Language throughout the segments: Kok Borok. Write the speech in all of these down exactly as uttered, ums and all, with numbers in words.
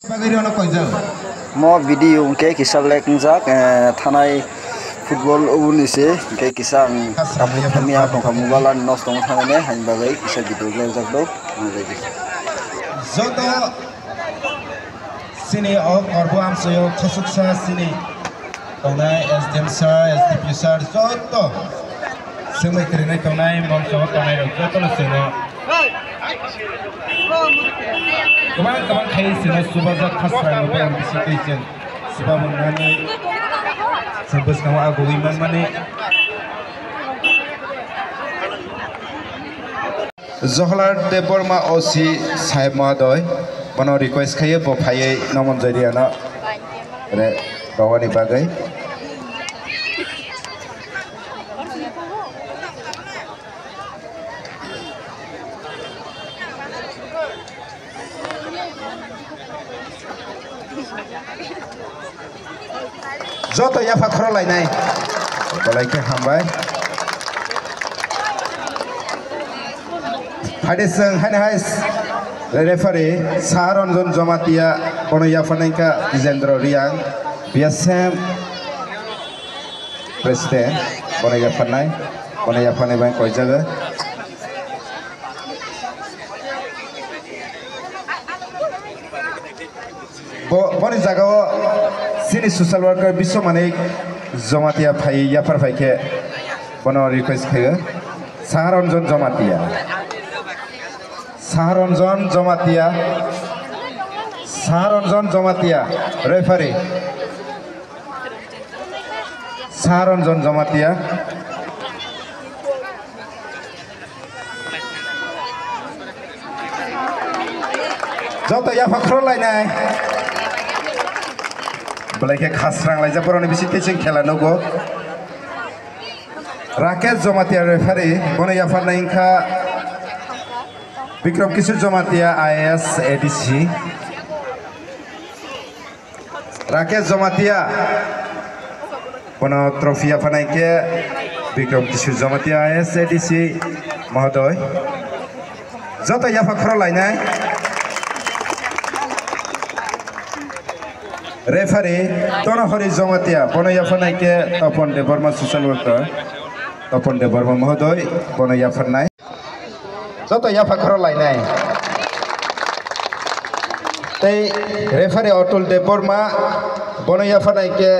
Bagwi rwno koijak. Mo video hwnkhe kisa leg wngjak, eh, thanai football oboni se, hwnkhe kisa ang tabuk thangya tongkha mobile ani nosto wng thangnai, haini bagwi kisa video leg wngjak do, nailaidi. Joto chini o korbo amchaio khosuksa chini tongnai S D M sir, S D P O sir, joto swngbai kwrwinai tongnai, mokso tongnai rok jotono chwngno kwbang kwbang khai chwngno chubajak khasrang rok bai ang bisi twi chwng chuba mwngnani chwng bwskango agugwi manmani. Johorlal Debbarma O C sahib mohodoi, bono request khayo, bo phaiwi Nomonjoi Reang no re-, rwani bagwi. Joto yapha khoro lainai. Belai khe hambai. Phaidi chwng haino hai referee Saha Ranjan Jamatia, bono yapharnai kha Tijendra Reang, B S M president, bono yapharnai, bono yapharnai bai koijago. Bo, boni jagao chini social worker Biswamanik Jamatia phai, yaphar phai khe bono request khaio. Saha Ranjan Jamatia. Saha Ranjan Jamatia. Saha Ranjan Jamatia. Referee. Saha Ranjan Jamatia. Joto yapha khoro lainai. Belai khe khasrang laijak borokni bising twi chwng khela nugo. Rakesh Jamatia referee, bono yapharnai wngkha Bikram Kishore Jamatia, I A S, A D C. Rakesh Jamatia, bono trophy yapharnai khe Bikram Kishore Jamatia, I A S, A D C mohodoi. Joto yapha khoro lainai. Referee Tonohori Jamatia, bono yapharnai khe Topon Debbarma, social worker Topon Debbarma mohodoi, bono yapharnai. Joto yapha khoro lainai. Tei referee Atul Debbarma, bono yapharnai khe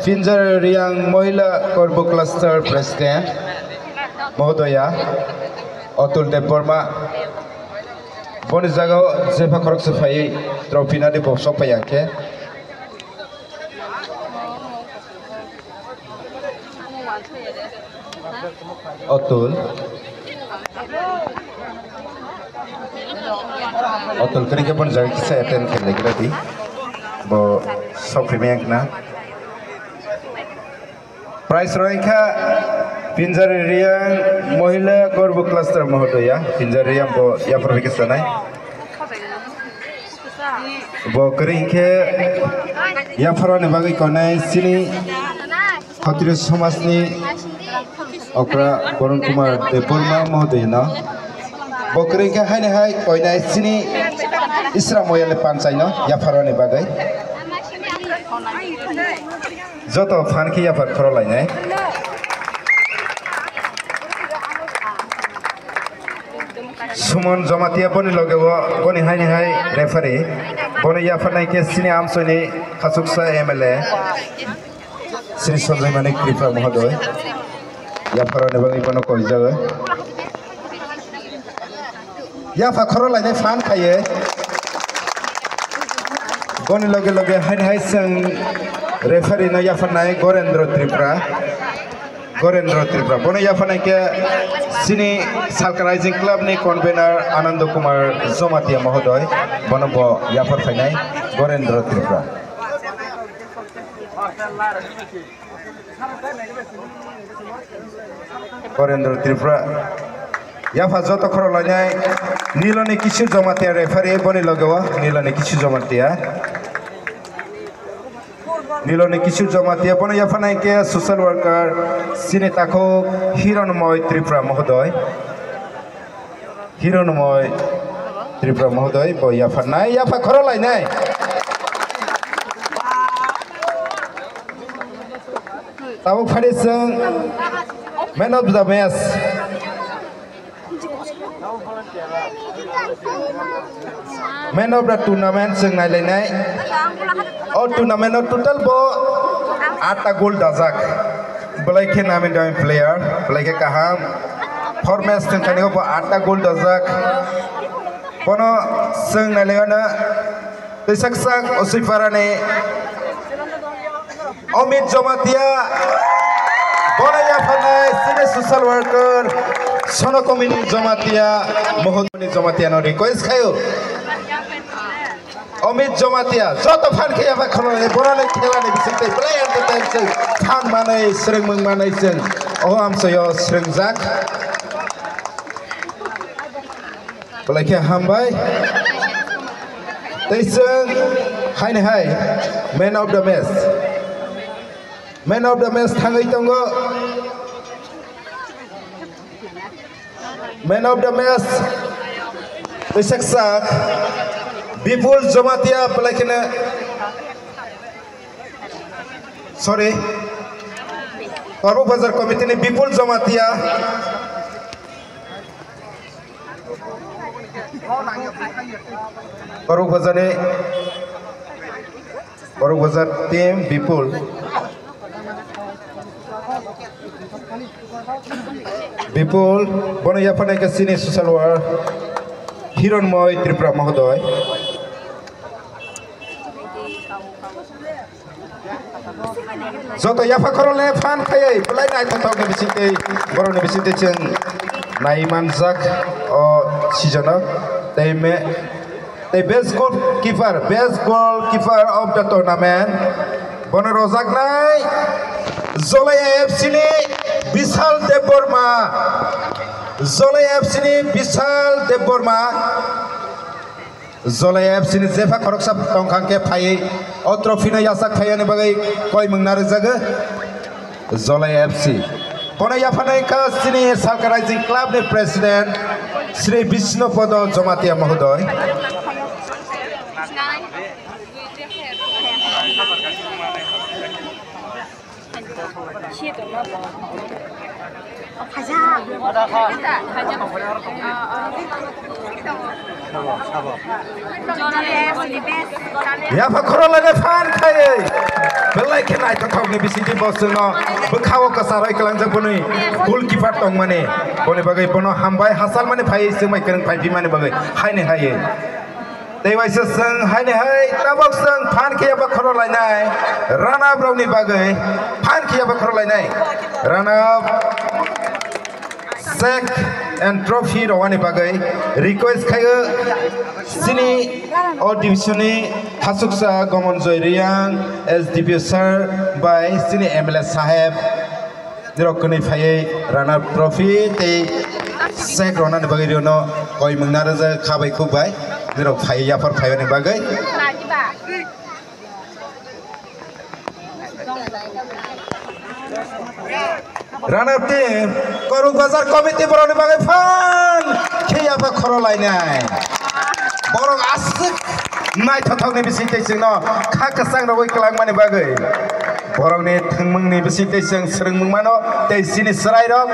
Pinjari Reang Mohila Korbu Cluster President mohodoya Atul Debbarma. Boni jagao jepha khoroksa phaiwi trophy nadi bo sok phaiya khe. Atul. Atul kwrwi khe boni jaga kisa attend khe laikha di. Bo sok phimya wngkha na. Prize roi kha Pinjari Reang Mohila Korbu Cluster mohodoya. Pinjari Reang bo yaphar bai khe sanai. Bo kwrwi khe yapharoni bagwi konai chini Khatriya somajni okra Borun Kumar Debbarma mohodoyano. Bo kwrwi khe haini hai koinai chini Isra Moyali panchaino yapharoni bagwi. Joto phan khe yaphar khoro lainai. Suman Jamatia boni loge o, boni haini hai referee, boni yapharnai khe chini amsoini khachuksa M L A, Shri Sanjay Manik Tripura mohodoy, yapharoni bagwi bono koijago. Yapha khoro lainai phan khaiye. Boni loge loge haini hai chwng referee no yapharnai Gorendra Tripura. Gorendra Tripura. Bono yapharnai khe chini Salka Rising Club ni convener Anando Kumar Jomatia mohodoy. Bono bo yaphar phainai Gorendra Tripura. Gorendra Tripura. Yapha joto khoro lainai Niloni Kisu Jomatia referee boni loge o Niloni Kisu Jomatia. Niloni Kisu Jomatia bono yapharnai khe social worker chini takhuk Hironmoy Tripura mohodoy. Hironmoy Tripura mohodoy bo yapharnai, yapha khoro lainai. Tabuk phani chwng man of the match, man of the tournament chwng nailainai. O tournament o total bo atta goal dajak. Belai khe nami dami player, belai khe kaham. Four match chwng thani bo atta goal dajak. Bono chwng nailainai. Tei sak sak Osui Parani Amit Jomatia, bono yapharnai senior social worker Sonokomini Jomatia, Mohodoni Jomatia no request khayo. Amit Jomatia, joto phan khe yapha khoroknwi, boroni khela ni bising tei belai entertain chwng phan manwi, swrwngmung manwi chwng o amchaio swrwngjak. Belai khe hambai. Tei chwng haini hai man of the match. Man of the match thangwi tongo. Man of the match. Tei saksa Bipul Jomatia belai kheno. Sorry. Korbo Bazar Committee ni Bipul Jomatia. Korok Bazar ni, Korok Bazar team Bipul. Bipul, bono yapharnai khe senior social worker Hironmoy Tripura Mohodoy. Joto yapha khoroknwi phan khaiwi belai naithothokni bisingtwi, borokni bisingtwi chwng nai manjak o season-o. Tei me-, tei best goalkeeper, best goalkeeper of the tournament bono rojaknai Jolai F C ni Bishal Debbarma, Jolai F C ni Bishal Debbarma. Jolai F C ni jepha khoroksa tongkha khe phaiwi o trophy no yachak phaiyani bagwi koimung narwkjago Jolai F C. Bono yapharnai kha chini Salka Rising Club ni President Shri Bishnu Podo Jomatia Mohodoy. Yapha khoroknwi phan khaiwi belai khe naithothokni bisingtwi bo chwngno bwkhao kwcharwi kwlangjak boni goalkeeper tongmani, boni bagwi bono hambai hachalmani phaiwi chwngbai kwrwng phai bimani bagwi haini haiwi. Tei waisa chwng haini hai tabok chwng phan khe yapha khorok lainai runner-up rokni bagwi, phan khe yapha khorok lainai runner-up, cheque and trophy rwani bagwi request khaio chini o division ni khasuksa Gomonjoy Reang S D P O sir bai chini M L A saheb. Nirok kwnwi phaiwi runner-up trophy tei cheque rwnani bagwi riono koimung narwkjak kha bai khuk bai. Nirok phaiwi yaphar phaiyani bagwi. Runner-up team, Koruk Bazar committee borokni bagwi phan khe yapha khorok lainai. Borok aswk naithothokni bisingtwi chwngno kha kwchang rogwi kwlangmani bagwi. Borokni thwngmungni bisingtwi chwng swrwngmung mano tei chini chwrairok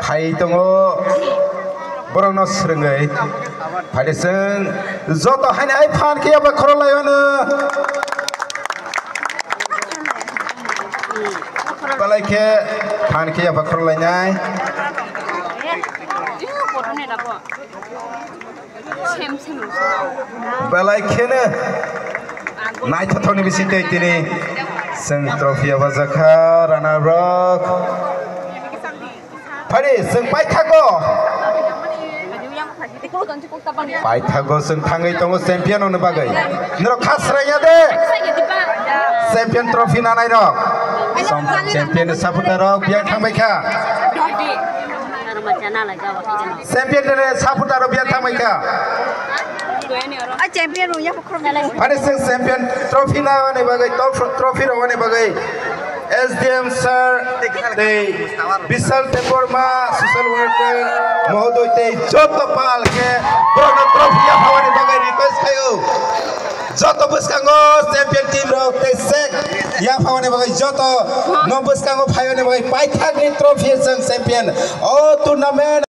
phai tongo. Borokno swrwngwi phaidi chwng joto haino hai phan khe yapha khorok laio hwno. Belai khe phan khe yapha khorok lainai. Belai kheno naithothokni bisingtwi tini chwng trophy yabajakha runner-up rok. Phari chwng paithago. Paithago chwng thangwi tongo champion rokni bagwi. Norok kha sraiya de. Champion trophy nanai rok. Champion ni supporter rok biyang thangbai kha. Champion ni supporter rok biyang thangbai kha. Phari chwng champion trophy nanani bagwi, top trophy rwani bagwi S D M sir tei Bishal Debbarma, social worker mohodoi tei joto pal khe borokno trophy yaphawani bagwi request khaio. Joto bwskango champion team rok tei sek Yaphangni bagwi joto no bwskango phayoni bagwi paithakni trophy chwng champion o tournament.